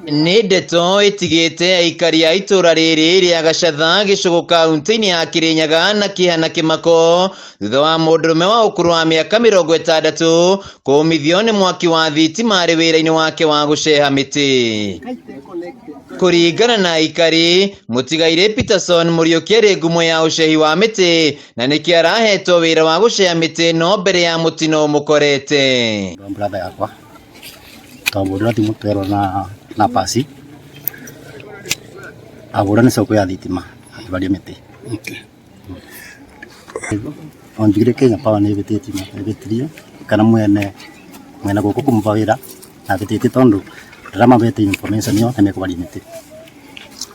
Nĩ ndeto ĩtigĩte aikari a itũra rĩrĩ rĩa Gacatha gĩcũgũ kaunti-inĩ ya Kĩrĩnyaga na kĩeha na kĩmako thutha wa mũndũrũme wa ũkũrũ wa mĩaka 60 kũmithio nĩ mwaki wa thitima arĩ wĩra-inĩ wake wa gũceha mĩtĩ. Kũringana na aikari, mũtigairĩ Peterson Mũriũki arĩ ngumo ya ũcehi wa mĩtĩ na nĩkĩo arahetwo wĩra wa gũceha mĩtĩ ĩno mbere ya mũtino ũmũkorete. Brother yakwa twahũrĩra thimũ twerwo na pasi ahũra nĩ coko ya thitima akĩbaria mĩtĩ. Onjigire Kenya Power nĩ ĩhĩtĩtie kana mwene mwene gũkũ kũmũba wĩra ahĩtĩtie tondũ ndaramabete information ĩyo nĩ mekũbaria mĩtĩ.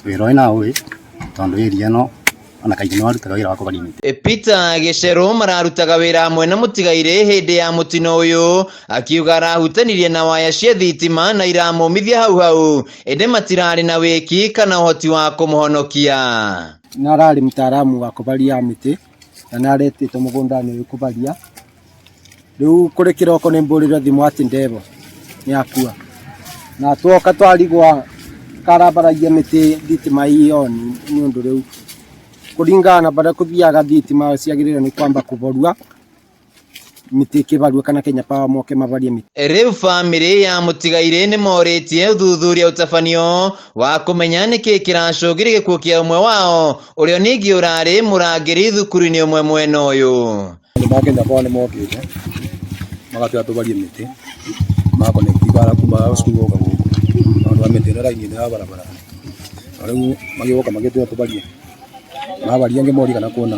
Wĩra ũyũ naũĩ tondũ area ĩno ona kaingĩ nĩ warutaga wĩra wa kũbaria mĩtĩ. Peter Gĩcerũ mararutaga wĩra hamwe na mũtigairĩ hĩndĩ ya mũtino ũyũ, akiuga arahutanirie na waya cia thitima na iramũmithia hau hau, ĩndĩ matirarĩ na wĩki kana ũhoti wa kũmũhonokia. Na ararĩ mtaalamu wa kũbaria mĩtĩ na nĩ aretĩtwo mũgũnda-inĩ ũyũ kũbaria. Rĩu kũrĩ kĩroko nĩ mbũrĩrwo thimũ atĩ ndebo nĩ akua. Na twoka twarigwa karambaragia mĩtĩ thitima ĩ on nĩ ũndũ rĩu kũringana na barĩa kũthiaga thitima ciagĩrĩirwo nĩ kwamba kũborua mĩtĩ ĩkĩbaruo kana Kenya Power moke mabarie mĩtĩ. Rĩu bamĩrĩ ya mũtigairĩ nĩ morĩtie ũthuthuria ũtabanio wa kũmenya nĩkĩ kĩracũngire gĩkuũ kĩa ũmwe wao ũrĩa ningĩ ũrarĩ mũrangĩri thukuru-inĩ ũmwe mwena ũyũ. Andũ ma Kenya Power nĩ mokĩte magatwĩra tũbarie mĩtĩ ma connect bara kuma cukuru gũka gũkũ tondũ wa mĩtĩ ĩno raini ĩno ya barabara. Na rĩu magĩũka magĩtwĩra tũbarie, mabaria ngĩmoria kana kwĩna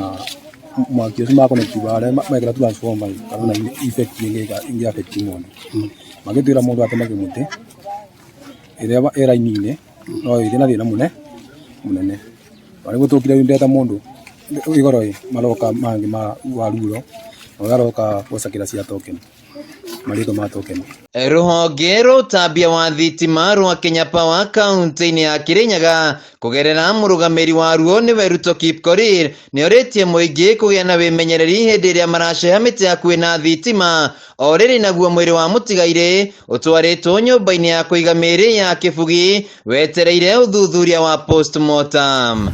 mwaki ũcio ma connect bara mekĩra transformer kana ona effect ĩngĩ affect mũndũ. Magĩtwĩra mũndũ atemage mũtĩ ĩrĩa ĩ raini-inĩ no ĩgĩe na thĩna mũnene. Na rĩu tũkire rĩu ndeta mũndũ igoro ĩ maroka mangĩ ma waruro na aroka gũcakĩra cia token marĩtwa ma token. Rũhonge rwa ũtambia wa thitima rwa Kenya Power kaunti-inĩ ya Kĩrĩnyaga kũgerera mũrũgamĩrĩri waruo nĩwe Ruto Kipkorir nĩorĩtie mũingĩ kũgĩa na wĩmenyereri hĩndĩ ĩrĩa maraceha mĩtĩ hakuhĩ na thitima. O rĩrĩ naguo mwĩrĩ wa mũtigairĩ ũtwarĩtwo nyũmba-inĩ ya kũiga mĩĩrĩ ya Kĩbugi wetereire ũthuthuria wa postmortem.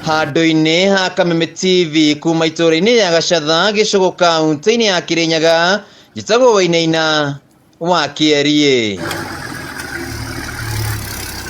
Handũ-inĩ ha Kameme TV kuma itũũra-inĩ rĩa Gacatha gĩcũgũ kaunti-inĩ ya Kĩrĩnyaga, njĩtagwo Wainaina wa Kĩeriĩ.